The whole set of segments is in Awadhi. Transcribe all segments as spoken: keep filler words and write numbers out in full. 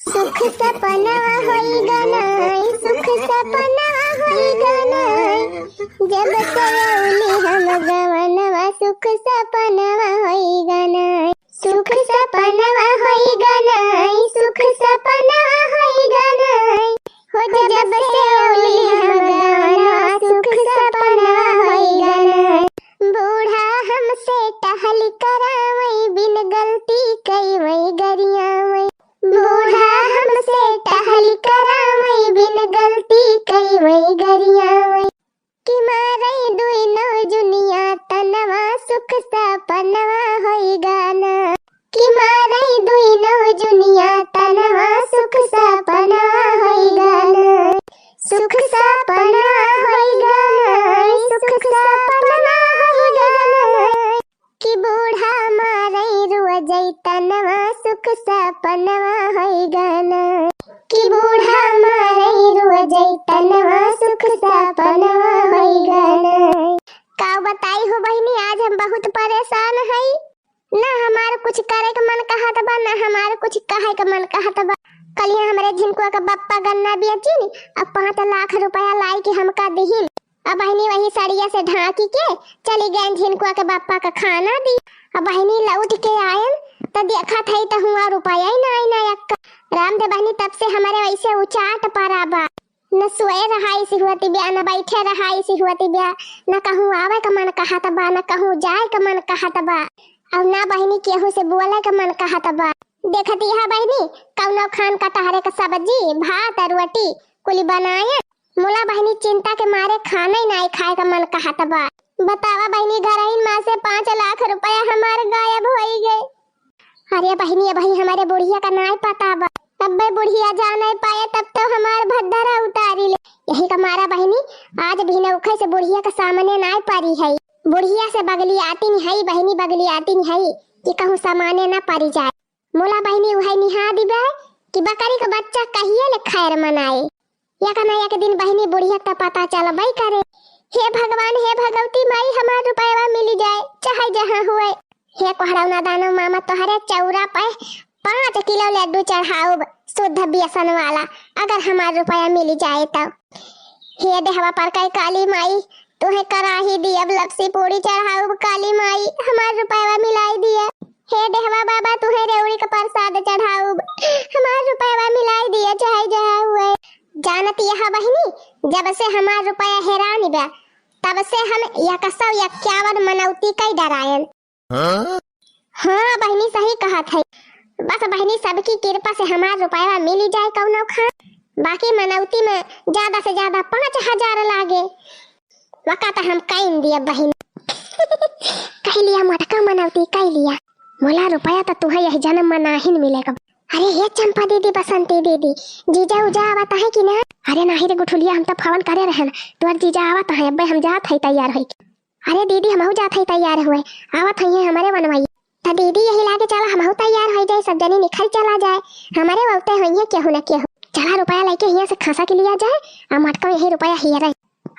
सुख सपनवा होई गनाई, सुख सपनवा होई गनाई, जब से अउली हम गवनवा, सुख सपनवा होई गनाई, सुख सपनवा होई गनाई, सुख सपनवा होई गनाई, हो जब से अउली हम गवनवा, सुख सपनवा होई गनाई। बूढ़ा हमसे टहल करावई, बिन गलती कई वई गरियावई, बूढ़ा हमसे टहल करावई, बिन गलती कई वई गरियावई। कि मारई दुई नौ जुनिया तनवा, सुख सपनवा होई गनाई। कि मारई दुई नौ जुनिया तनवा, सुख सपनवा होई गनाई। सुख सपनवा होई गनाई, सुख सपनवा होई गनाई। कि बूढ़ा मारई रोवई तनवा, सुख सपनवा होई गनाई। कि बूढ़ा मारई रोवई तनवा, सुख सपनवा होई गनाई। का बताई हो बहिनी, आज हम बहुत परेशान हई। ना हमार कुछ करे के मन कहत बा, ना हमार कुछ कहे के मन कहत बा। कलिया हमरे झिनकुआ के बप्पा गन्ना बेचिन, अब पाँच लाख रुपया लाई के हमका दिहिन। अब बहिनी वही सड़िया से ढाँकी के चली गइन झिनकुआ के बप्पा का खाना दी। अब बहिनी लौट के आयन त देखत हई त हुआ रुपया ही नाई ना एक्का। राम दे बहिनी तब से हमरे वैसे उचाट परा बा। न सोए रहाई सी हुअती ब्या, न बैठे रहाई सी हुअती ब्या, न कहूँ आवे का मन कहत बा, न कहूँ जाए का मन कहत बा, और ना बहिनी केहू से बोले का मन कहत बा। देखती हा बहिनी, कौनो खान कटहरे का सब्जी, भात, रोटी कुली बनाए। मुला बहिनी चिंता के मारे खाना ही नाई खाए का मन कहत बा। बतावा बहिनी, घरहिन मा से पाँच लाख रुपया हमार गायब होई गए। अरे बहिनी, अबही हमरे बुढ़िया का नाई पता बा। तब्बे बुढ़िया जाने पाए, तब तो हमार भद्दरा उतारी ले। यही का मारा बहिनी, आज भी नौखे से बुढ़िया के सामने नाई परी है। बुढ़िया से बगली आती नहीं है बहिनी, बगली आती नहीं है कि कहूँ सामने ना परी जाए। मोला बहिनी उहै निहा दिबे कि बकरी के बच्चा कहिए ले खैर मनाए। एक न एक दिन बहिनी बुढ़िया त पता चलबई करे। हे भगवान, हे भगवती माई, हमार रुपयवा मिली जाए, चाहे जहाँ हुए। हे कोहरौना दानव मामा, तोहरे चौरा पे पाँच किलो लड्डू चढ़ाउब शुद्ध बेसन वाला, अगर हमार रुपया मिली जाए तो। हे देहवा पर कई काली माई, तुहे कराही दियब लपसी पूरी चढ़ाउब काली माई, हमार रुपयवा मिलाई दिया। हे देहवा बाबा, तुहे रेवड़ी का प्रसाद चढ़ाउब, हमार रुपयवा मिलाई दिया, चाहे जहाँ हुए। जानत यह बहिनी, जब से हमार रुपया हेरान बा, तब से हम एक सौ इक्यावन मनौती कई डरायन। हाँ? हाँ बहिनी, सही कहत है। बस बहिनी, सबकी कृपा से हमार रुपयवा मिली जाए कौनो खान, बाकी मनौती में ज्यादा से ज्यादा पाँच हजार लागे। वका त हम कइन दिया बहिनी। कह लिया मोटका मनौती, कह लिया। मोला रुपया त तुहे यही जन्म में नाहिन मिलेगा। अरे हे चंपा दीदी, बसंती दीदी, जीजा उजा आवत है कि ना? अरे नाही रे गुठुलिया, हम तो फोन करे रहन, तोर जीजा आवत है, अब्बे हम जात है तैयार होई के। अरे दीदी, हमहू जात है तैयार हुए, आवत है हमरे वनवाई। त दीदी यही लागे चला, हमहू तैयार हो जाए, सब जनी निखल चला जाए, हमरे वलते होइए केहू न केहू। चला रुपया लेके हियाँ से खसा के लिया जाए, आ मटका यही रुपया हिया रहे।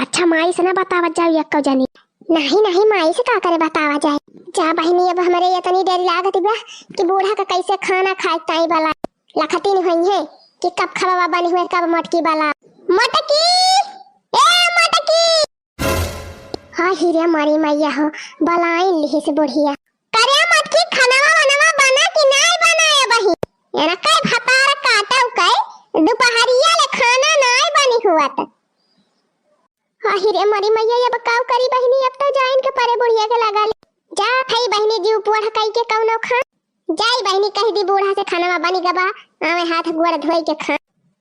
अच्छा माई से ना बतावत जाओ यक्को जनी। नहीं नहीं, माई से का करे बतावा जाए। जा बहिनी, अब हमरे इतनी देर लागत बा कि बूढ़ा का कैसे खाना खाए ताई वाला लखती नहीं हुई है कि कब खबवा बनी हुए, कब मटकी वाला। मटकी, ए मटकी। हाँ हीरे मारी मैया हो, बलाइन लिहिस बुढ़िया। करे मटकी, खनवा वनवा बना कि नाई बना ए बहिन? एना कई भतार काटव कई, दुपहरिया ले खाना नाई बनी हुआ त। आही रे मोरी मैया, अब काऊ करी बहिनी, अब तो जाइन के परे बुढ़िया के लगा ले। जा थई बहिनी, जीव पुअर हकाई के कौनो खान। जाई बहिनी, कह दी बूढ़ा से खानवा बनी गबा, आवे हाथ गोड़ धोई के खान।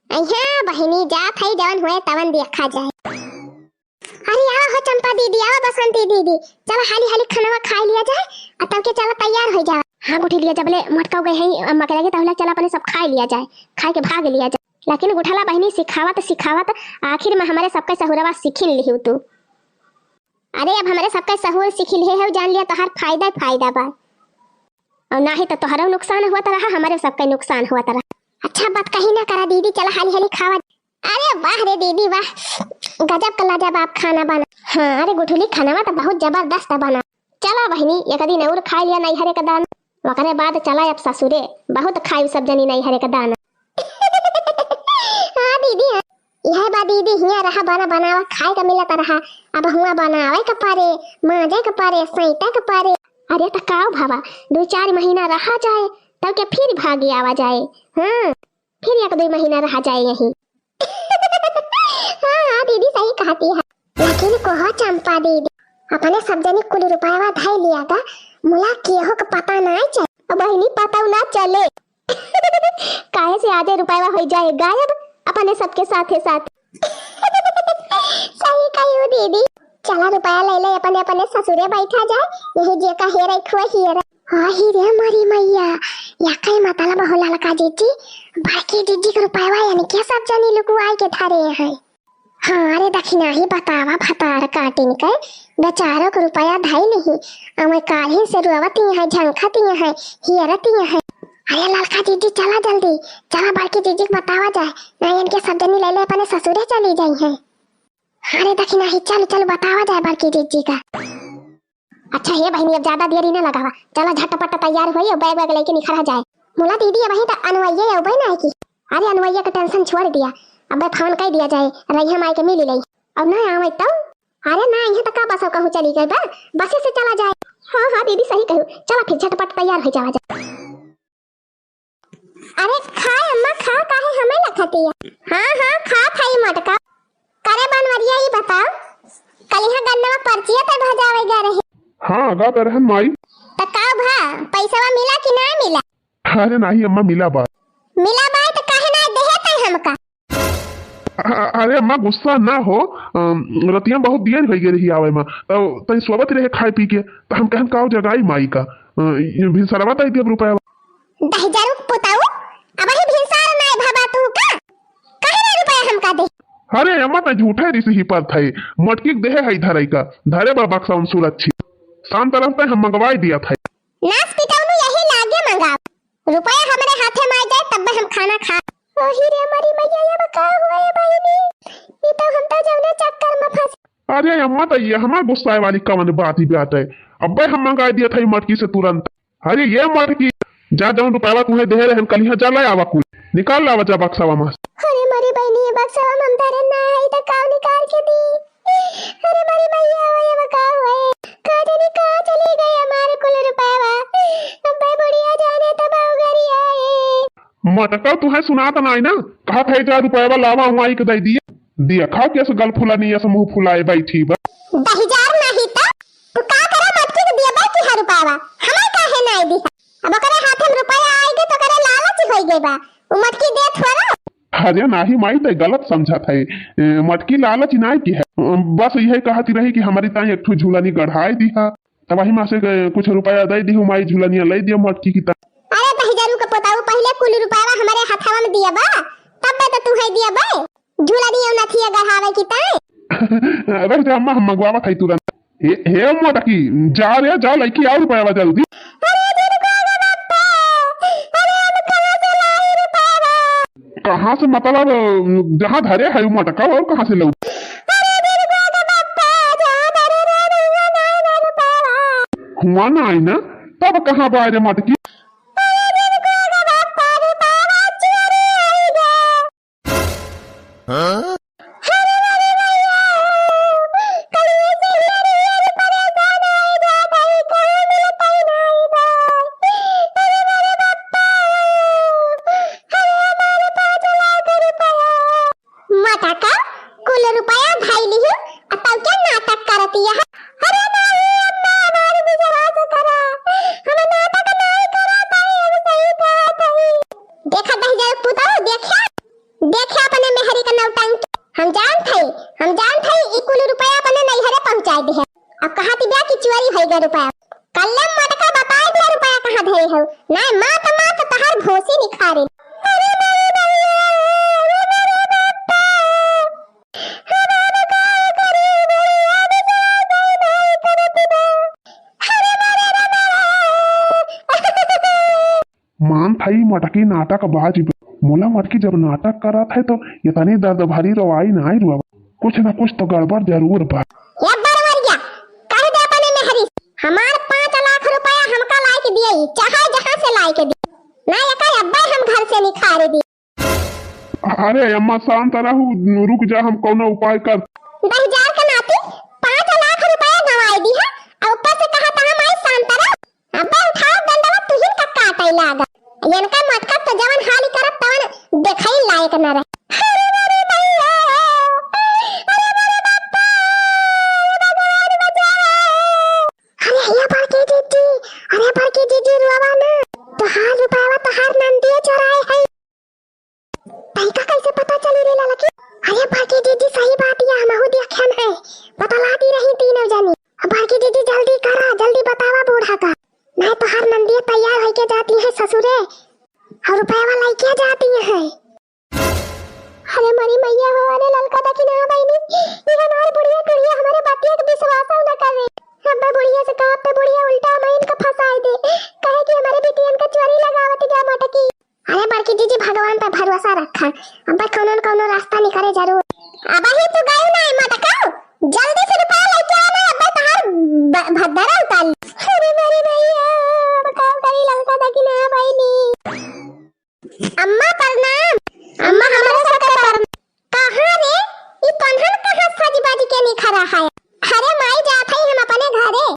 अइहा बहिनी, जा थई, जवन हुए तवन देखा जाए। अरे आवा हो चंपा दीदी, आवा बसंती दीदी, चला हाली हाली खानवा खाई लिया जाए, आ तब के चला तैयार हो जावा। हाँ गुठिलिया, जबले मोटका गए हैं अम्मा के लगे, तबले चला अपने सब खाई लिया जाए, खाई के भाग लिया जाए। लेकिन गुठला बहिनी, सिखावत सिखावत आखिर में हमरे सबके सहुरवा सीखिन लिहिउ तू। अरे अब हमरे सबके सहूर सीख लिहे हो, जान लिया तोहार फायदा ही फायदा बा, और नाही तो तोहरो नुकसान होत रहा, हमरे सबके नुकसान होत रहा। अच्छा बात कहीं ना करा दीदी, चला हाली हाली खावा। अरे वाह रे दीदी वाह, गजब का लाजवाब खाना बना। हाँ अरे गुठुली, खाना तो बहुत जबरदस्त बना। चला बहिनी, एक दिन और खा लिया नैहरे का दाना, ओकरे बाद चला अब ससुरे, बहुत खाई सब जनी नैहरे का दाना। अरे बा दीदी, हियाँ रहा, बना बनावा खाए का मिलत रहा, अब हुआँ बनावे के परे, मांजे के परे, सैंते के परे। अरे त काव भवा, दो चार महीना रहा जाए, तब के फिर भागी आवा जाए। हाँ, फिर एक दो महीना रहा जाए यहीं। हाँ, हाँ दीदी, सही कहती है। लेकिन कहो चंपा दीदी, अपने सब जनी कुल रुपयावा धई लिया गा, मुला केहू के पता ना चले। अब बहिनी, पता ना चले। काहे से आजे रुपयावा हो जाए गायब अपने सबके साथे साथ। सही कही दीदी, चला रुपया ले ले, अपने अपने ससुरे बैठा जाए, यही जे का हेरे खुआ हेरे। आही रे मोरी मैया, या कई मतलब हो ललका जीजी, बड़की जीजी के रुपयावा इनके सब जनी लुकुआई के धरे हैं। हाँ रे दखिनाही, बतावा भतार काटिन के बेचारो के रुपया धई नहीं, अवे काल्हि से रोवत ही है, झंखत ही है, हियरत ही है। अरे ललका जीजी चला जल्दी, चला बड़की जीजी के बतावा जाए, नहीं इनके सब जनी ले ले अपने ससुरे चली जाई है। हाँ रे दखिनाही, चल चल बतावा जाए बड़की जीजी का। अच्छा हे बहिनी, अब ज्यादा देरी ना लगावा, चला झटपट तैयार होई और बैग वैग लेके निखरा जाए। मुला दीदी, अबही त अनवैये अउबे ना है की। अरे अनवैया के tension छोड़ दिया, अबे फोन कर दिया जाए, रैया माई के मिली लई। अब ना आवे तो? अरे ना, इहे त का बस कहूँ चली गई बा, बसे से चला जाए। हाँ हाँ दीदी सही कहू, चला फिर झटपट तैयार हो जावा जाए। अरे खा अम्मा खा, काहे हमें लखतिया? हाँ हाँ खा खाई मटका। करे बनवरिया ई बताओ, कलिहा गन्नवा पर्चिया त ढजावे गए रहे। हाँ गा दरहन माई। त का भा, पैसवा मिला कि ना मिला? अरे नाही अम्मा, मिला बा। मिला बा त काहे ना देहे तै हमका? अ-, अरे अम्मा गुस्सा ना हो, अम, रतिया बहुत देर हो गई रही आवे में, तो तई सोवत रहे खाए पी के, तो हम कहन काव जगाई माई का, अ, ये भिनसरवा तई दियब रुपया। दहिजरू के पुताऊ, अबही भिनसार नाय भवा तू का? काहे ना रुपया हमका दे? अरे अम्मा, तै झूठे रिस ही पर थे, मटकी के देहे है धरई का, धरे बा बक्सा उन सुरक्षित। शांत रहते हम मंगवाई दिया थे। नास पिटौनू यही लागे मंगाओ। रुपया हमरे हाथे में आ जाए तब हम खाना खा। ओही रे मरी मैया, ये का हुआ ये बहिनी? ये तो हम तो जौने चक्कर में फंस। अरे अम्मा, तो ये हमार गुस्साए वाली कवन बात ही बात है? अब्बे हम मंगाई दिया थे मटकी से तुरंत। अरे ये मटकी, जा जौन रुपयावा तुम्हें देहे रहन कलिहा, जा ले आवा कुल, निकाल लावा जा बक्सावा में। अरे मरी बहिनी, ये बक्सावा में हम धरे ना है, तो काव निकाल के दी? अरे मरी मैया, ये का हुए? का जाने का चली गई हमार कुल रुपयावा? अब्बे बुढ़िया जाने तब उगरी आए। मटका तुहे सुनात नाई ना, कहा थे जा रुपयावा लावा, माई के दे दिए। दिया खाओ कैसे गल फुलानी, ऐसे मुंह फुलाए बैठी बा। दहिजार नाही त तू का करे मटकी के दिया बा कि हर रुपयावा? हमें काहे नाई दिहा? अब ओकरे हाथे में रुपया आइगे तो ओकरे लालच होई गई बा। उ मटकी देत हो रे। अरे नाही माई, तै गलत समझत है। ए, मटकी लालच नाई की है। बस यही कहती रही कि हमारी ताई एक ठो झूलनी गढ़ाई दिहा। तब वही माँ से, ए, कुछ रुपया दे दिहु माई, झूलनिया ले दियो मटकी की ता। अरे दहिजरू के पोताऊ, पहले कुल रुपयावा हमारे हथवा में दिया बा, तब बे तो तू है दिया बे। झूलनिया नथिया गढ़ावे की ताई। रह जा अम्मा, हम मंगवावा खाई तुरंत। हे, हे मोटकी, जा रे, जा, लइके आव रुपयावा जल्दी। अरे, दे रुपयावा बाप्पा। अरे, हम कहाँ से लाई रुपयावा? कहाँ से मतलब, जहाँ धरे है उ मटका, और कहाँ से लऊ? अरे, दे रुपयावा बाप्पा, जहाँ धरे रहे, वहाँ ना, ना रुपयावा। हुआ ना आई ना, तब कहाँ बा रे मटकी? अरे, दे रुपयावा बाप्पा, रुपयावा चोरी आई गे। हाँ? अरे, अरे, भैया, कलिए से लड़ी, अरे, परेशान हो जात हई, कहीं मिलत ही नाई बा। अरे, अरे, बप्पा, अरे, हमारे पाँच लाख रुपया। मटका, कुल रुपया धई लिहु, आ तब क्या नाटक करती है? अरे, नाई, अम्मा, हमारे विश्वास करा, हम नाटक नाई करत हई, हम सही कहत हई। देखा दहिजर पुतऊ, देखा। देखे अपने मेहरी का नौटंकी। हम जानत हई, हम जानत हई, ई कुल रुपया अपने नैहरे पहुँचाए दिहे। अब कहत बिया कि चोरी होई गए रुपया। कल्ले मटका बताए दिया रुपया कहाँ धरे हो। नाय मात मात तहार भोसी निखारे। अरे मेरे भैया, अरे मेरे बापा, हम अब का करी, मेरी याद से भाई भाई करत बा। अरे मेरे रे मेरे। मान थाई मटकी नाटक बाज बा। मोला मटकी जब नाटक करत है तो इतनी दर्द भरी रोवाई नाई रोवा। कुछ ना कुछ तो गड़बड़ जरूर बा। ए बरवरिया, कह दे अपने मेहरी, हमार पाँच लाख रुपया हमका लाइके दिए, चाहे जहाँ से लाइके दिए। ना एका अब्बे हम घर से निखारे दी। अरे अम्मा, शांत रहू, रुक जा, हम कौनो उपाय कर। दहिजार के नाती, पाँच लाख रुपया गंवाई दिहा, अउ ऊपर से कहा था हम आई शांत रह। अब्बे उठाओ डंडवा, तुहिन का काटे लागा। इनका मटका तो जवन हाली करब तवन देखई लायक न रहे। अरे मोरे भैया, अरे मोरे बापा, अरे भगवान बचाओ। अरे या बड़की जीजी, अरे बड़की जीजी रोवा ना, तोहार रुपयावा तोहार नंदिया चोराए है। तैका कैसे पता चली रे ललकी? अरे बड़की जीजी, सही बात या, हमहू देखेन है, बतला दी रही तीनों जनी। अब बड़की जीजी जल्दी करा, जल्दी बतावा बूढ़ा का, नहीं तोहार नंदिया तैयार होइके जाती है ससुरे, अउ रुपयावा लइके जाती है। अरे मरी मैया हो, अरे ललका दखिनहा बहिनी, ई हमार बुढ़िया टुढ़िया हमरे बतिया के विश्वास न करे। अब्बे बुढ़िया से कहब त बुढ़िया उल्टा हमहिन का फंसाई दे, कहे कि हमरे बिटियन का चोरी लगावत जा मटकी। अरे बड़की जीजी, भगवान पे भरोसा रखा, अब्बे कौनो न कौनो रास्ता निकले जरूर। अबही तू गयू ना मटका, जल्दी से रुपया लेके आ ना, अब्बे तहार ब-, भद्दरा उतारी। अरे मरी मैया, अब का करी ललका दखिनहा बहिनी। अम्मा प्रणाम। अम्मा हमरे सबके प्रणाम। कहाँ रे? ई तोन्हन कहाँ सज बज के निखरा है? अरे माई जात हई हम अपने घरे।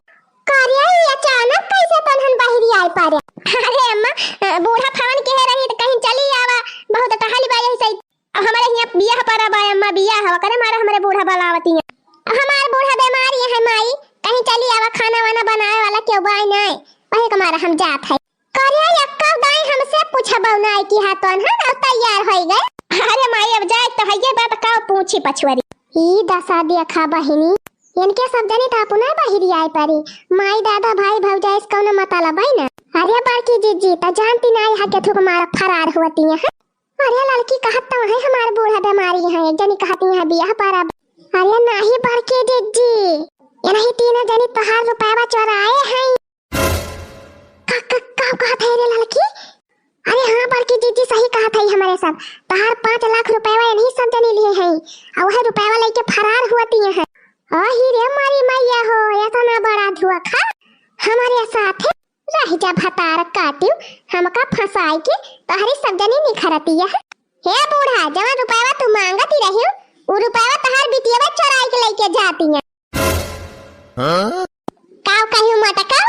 का रे ई अचानक कैसे तोन्हन बहिरी आए परे? अरे अम्मा, अ, बूढ़ा फोन किहे रही त कहीं चली आवा, बहुत टहल बा यही सही। हमरे हियाँ बियाह परा बा अम्मा, बियाह हवा करे मारे हमरे बूढ़ा बलावती है। हमार बूढ़ा बीमारी है माई, कहीं चली आवा, खाना वाना बनावे वाला केहू बाय नाय, वही के मारे हम जात है। करे अक्का दाई हमसे पूछबो नाय कि हाँ तोन्हन अब तैयार होई गए। अरे माई, अब जाए तो हइये बा, त का पूछी पछुअरी। ई दशा देखा बहिनी, इनके सब जनी त अपना बहिरी आए परी। माई दादा भाई भौजाई से कौनो मतलब है ना। अरे बड़की जीजी, त जानती नाय हा के थूक मारा फरार हुअती है। अरे लड़की कहत तो है हमार बूढ़ा बीमारी है, एक जनी कहती है बियाह पर अब। अरे नाही बड़की जीजी, ये नहीं तीनों जनी तोहार रुपयावा चोराए हैं। का, का, का कहत है रे लड़की? अरे हाँ बड़की जीजी सही कहत है, हमरे सब तहार पाँच लाख रुपयावा इन्हीं सब जनी लिए हैं, और वह रुपयावा लेके फरार हुअती हैं। ओ ही रे मारी मैया हो, इतना बड़ा धोखा हमरे साथ है। रह जा भतार काटियो, हमका फंसाई के तोहरी सब जनी निखरती है। हे बूढ़ा, जवन रुपयावा तू मांगती रहियो, उ रुपयावा तहार बिटियावा चोराई के लेके जाती है। हाँ? काव कहियो मटका,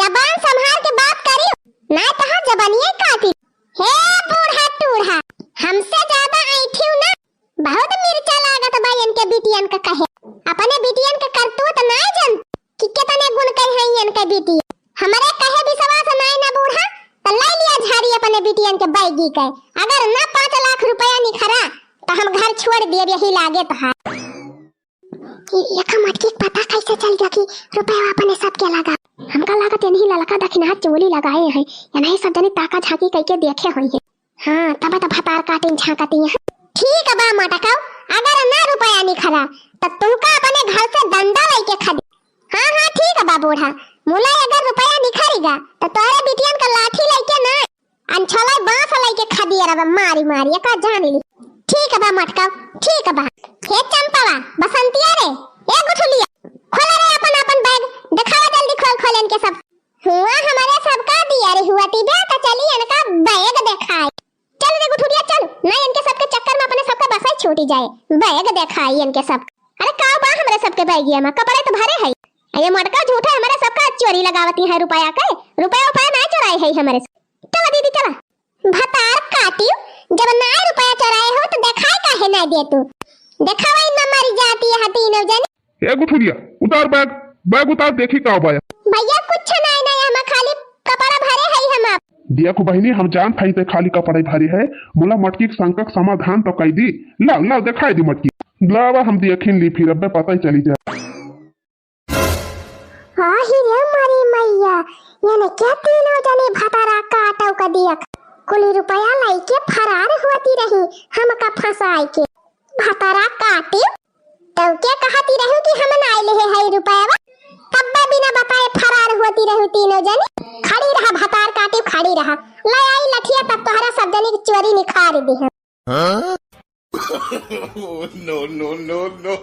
जबान संभाल के बात करियो, ना तहार जबानिये काटी। हे बूढ़ा टूढ़ा, हमसे ज्यादा ऐठियो ना, बहुत मिर्चा लागत बा इनके बिटियन के कहे। अपने बिटियन के करतूत ना जन कि कितने गुण के हैं इनके बिटिया। हमरे कहे विश्वास नाय ना बूढ़ा, त ले लिया झाड़ी अपने बिटियन के बैगी के। अगर ना पाँच लाख रुपया निखरा, त हम घर छोड़ देब यही लागे तहार। ई एका मटकी के पता कैसे चल गया कि रुपया अपने सबके लगा? हमका लागत इन्हीं ललका दखिनहा चोली लगाए हैं, इन्हीं सब जने ताका झांकी कइके देखे होई है। हाँ, तब तो भतार काटिन झांकती हैं। ठीक बा मटकाऊ, अगर ना रुपया निखरा, त तुमका अपने घर से डंडा लेके खदी। हाँ, हाँ, ठीक बा बूढ़ा, मुला अगर रुपया निखरिगा, त तोहरे बिटियन का लाठी लेके ना, अनछोला बांस लइके खदिया रबा मारी मारी, एका जान ली। ठीक बा मटका, ठीक बा। हे चंपावा, बसंतिया रे, ए गुठुलिया, खोला रे अपन अपन बैग, देखावा जल्दी खोल खोल इनके सब। हुआ हमरे सबका दिया रे हुआ ती बे, त चली इनका बैग देखाई। चल रे गुठुलिया चल, ना इनके सबके चक्कर में अपने सबका बसाई छूटी जाए। बैग देखाई इनके सब। अरे का बा हमरे सबके बैगिया में, कपड़े तो भरे है। ये मटका झूठे हमरे सबका चोरी लगावती है रुपया के, रुपया उपया ना चोराई है हमरे से। चला दीदी, चला। भतार काटियो, जब नाय रुपया चोराए हो, तो देखाए काहे नाय दे तू? देखावा, इनमें मरी जाती है तीनों जनी। ए गुठुरिया, उतार बैग, बैग उतार, देखी का बा। भैया, कुछ नाय, नाय, हम खाली कपड़ा भरे हई हम आप। देखो बहिनी, हम जानत हई ते खाली कपड़ा भरे है, मुला मटकी के शंका के समाधान तो कई दी। लाओ, लाओ, देखाई दी मटकी। लावा, हम देखिन ली, फिर अब्बे पता ही चली जाए। आही रे मारी मैया, यानी क्या तीनों जने भतारा काटो का दियक, कुली रुपया लइके फरार होती रही हमका फंसाई के। भतारा काटी, तो क्या कहती रहू कि हम ना आइले है, है रुपया, तब बिना बताए फरार होती रहू तीनों जने। खड़ी रहा भतार काटी, खड़ी रहा, ले आई लठिया, तब तोहरा सब जने की चोरी निखार दी हम। हाँ? No, no, no, no।